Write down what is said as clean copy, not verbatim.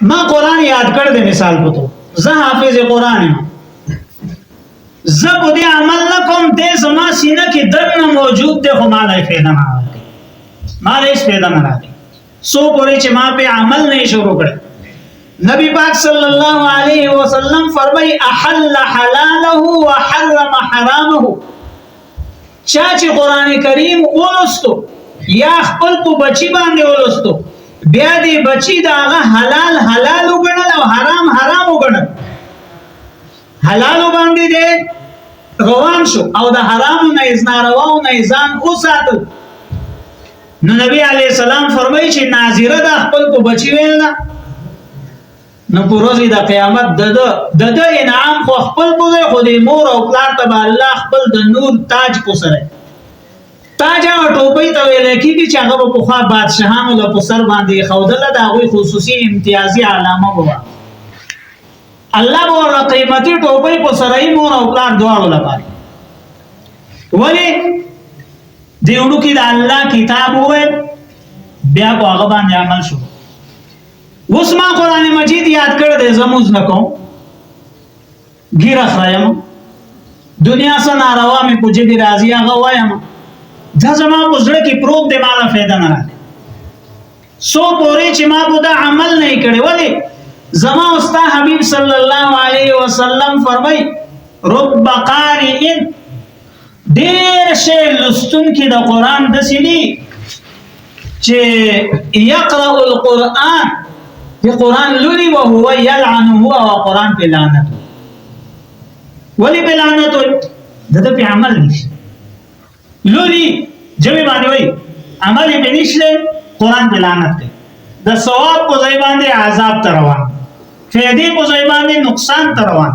ما قران یاد کړ د مثال په تو، زه حافظ قران یم، زه په دې عمل نه کوم، دې زما سینه کې دننه موجود دی، خو ما له فایده نه راکوي، ما له هیڅ فایده نه راکوي څو پورې چې ما په عمل نه شروع کړ. نبی پاک صلی الله علیه وسلم فرمای: احل حلاله وحرم حرامه. چا چې قران کریم ولستو یا خپل په بچی باندې ولستو، بیا دې بچی دا هغه حلال حلال وګڼل او حرام حرام وګڼل، حلال باندې دې روان شو او د حرامو نه، نارواو نه ځان وساتل، نو نبی علی السلام فرمایي چې ناظره د خپل په بچی ویل نه، نو پر ورځ د قیامت د د انعام خو خپل په ځای، خو د مور او پلار ته به الله خپل د نور تاج په سره، تاج او ټوپۍ ته ویل کېږي چې هغه به پخوا بادشاهانو له په سر باندې ښودله، د هغوی خصوصي امتیازي علامه به وه. الله به ورله قیمتي ټوپۍ په سره مور او پلار دواړو لپاره. ولې؟ دی وړوکي د الله کتاب وویل، بیا په هغه باندې عمل شو. اوس ما قرآن مجید یاد کړ دی، زه مونځ نه کوم، ږیره خریم، دنیا څه ناروا مې په ژبې راځي هغه وایم، دا زما په زړه کې پروت دی، ما له فایده نه راغلی څو پورې چې ما په دا عمل نه کړی. ولې؟ زما او ستا حبیب صلی الله علیه وسلم فرمای: رب قارئ، ډیر شی لستونکي د قرآن داسې دي چې یقرأ القرآن، د قرآن لولي، وهو یلعنه، او قرآن په لعنت. ولی په لعنت وي؟ د ده په عمل نشته. لولي، ژبې باندې وایي، عمل یې پې نشته، قرآن په لعنت کوي. د ثواب په ځای باندې عذاب ته روان، فایدې په ځای باندې نقصان ته روان.